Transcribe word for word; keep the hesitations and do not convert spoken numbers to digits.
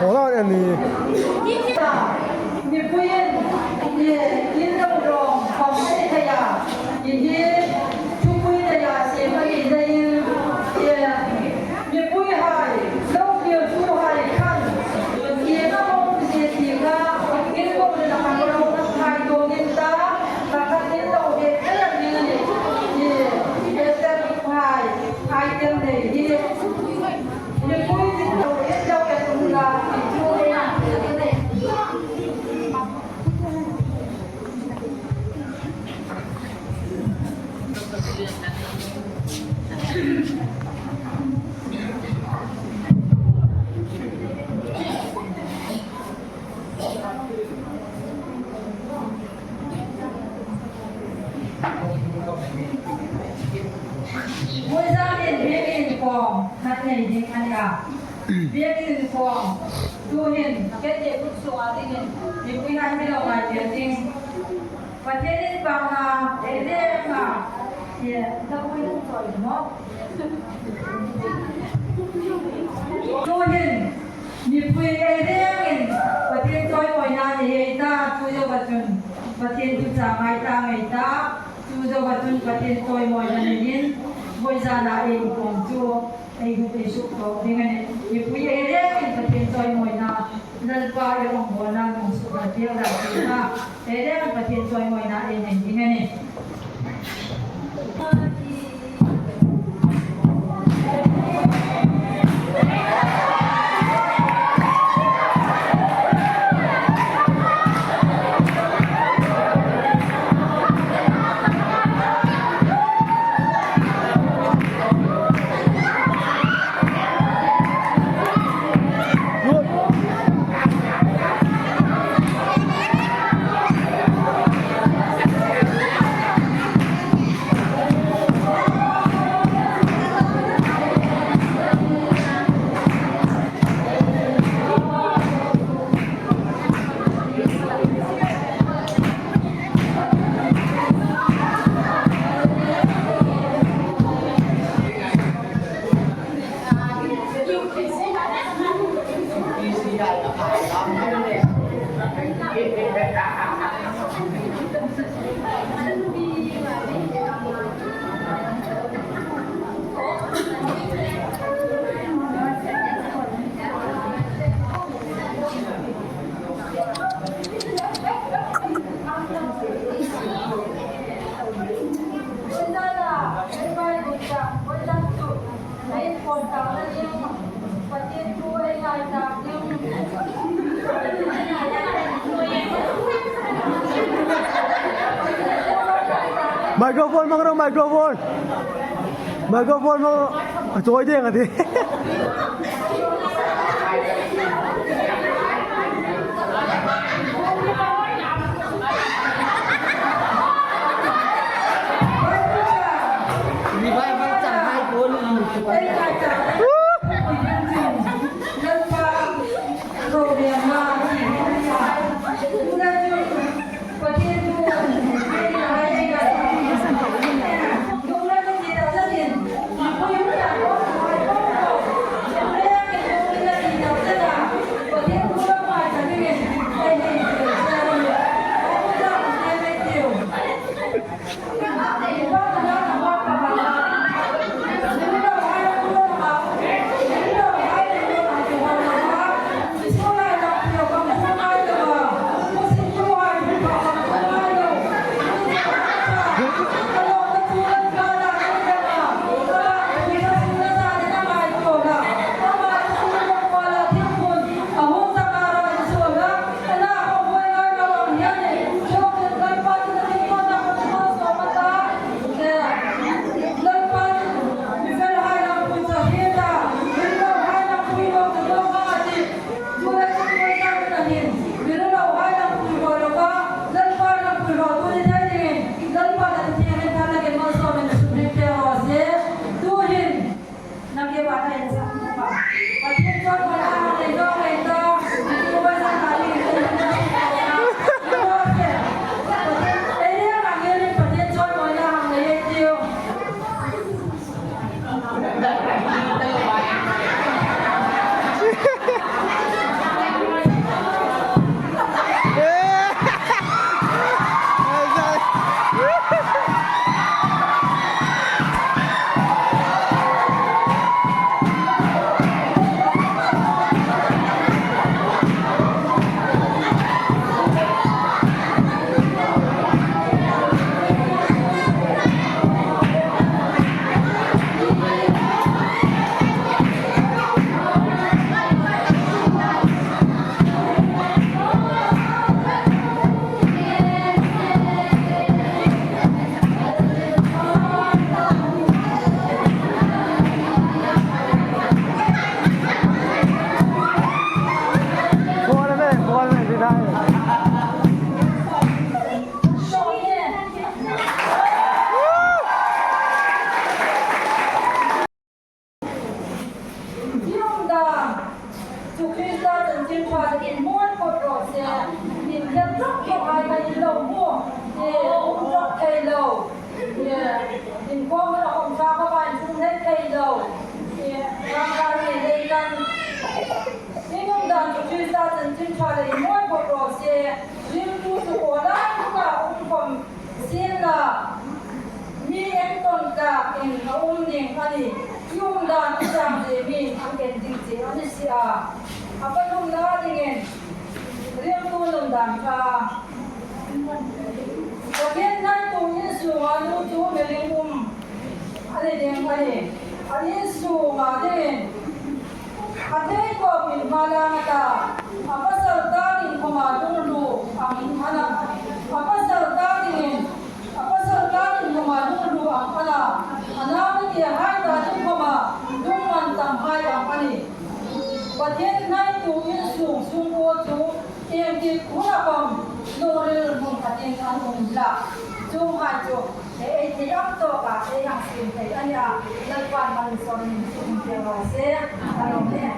Hola ani. Mipuiin, in lo rawng khawm a ni thei a, hi hi thupui neia siem a ni leiin, mipuihai, lo fieltuhai khan, ieng am a um zie ti kha, in ko le na khan lo na khai tuom in ta, pakhat in lo hek thei a ni, Esther hai, hai tel nei hi. Vawizan hin biek inkhawm khat nei ding a ni a. Biek inkhawm tuhin kan kut sunga dingin mipuihai mi lo ngai tel ding. Pathien inpakna ei reng a. Ie, na pui nung chawi maw. Tuhin mipui ei rengin Pathien chawimawina nei ei ta, chu zoa chun Pathien thu chang ei ta, ei ta. Chu zoa chun Pathien chawimawina neiin, vawizana ei inkhawm chu ei hung ei suk tawk ding a nih. Mipui ei rengin Pathien chawimawina, Lalpa ei rawngbawlna nung suk a tel ding a. Ei rengin Pathien chawimawina ei nei ding a nih. Microphone hmang ro, microphone. Microphone hmang ro. A chawi ding a ti. Dan chu Krista chanchin ṭha le inmawi pawt raw se, inhriet ṭawk ṭawk hai kha in lo hmu, e, um ṭawk thei lo, e, inkhawm a khawm ṭha kha va inchung hlei thei lo, e, rang kha ni lei kan. In um dan chu Krista chanchin ṭha le inmawi pawt raw se, ringtu chu aw lai luka um khawm sienla, mi enkawl tlakin a um ding a nih. I um dan i chang zie mi an en ding che a ni si a. A pathumna dingin, ringtu nun dan ṭha. Pathien hnaitu insunga nu chu mi ringum a ni ding a nih. A insunga dingin a thei khawpin hma la a ta, a pasal ta ding khawma lungril ang a na, a pasal ta dingin, a pasal ta ding khawma lungril ang a na, a naute hai ta ding khawma lungmantam hai ang a nih. Pathien hnaitu insung sungkuo chu iengtik huna khawm lungril hmun khatin an um hlak. Chuonghai chu ei thei ang tawka ei hang siem thei a nih a, Lalpan malsawm min sum thei raw se. A lawm e.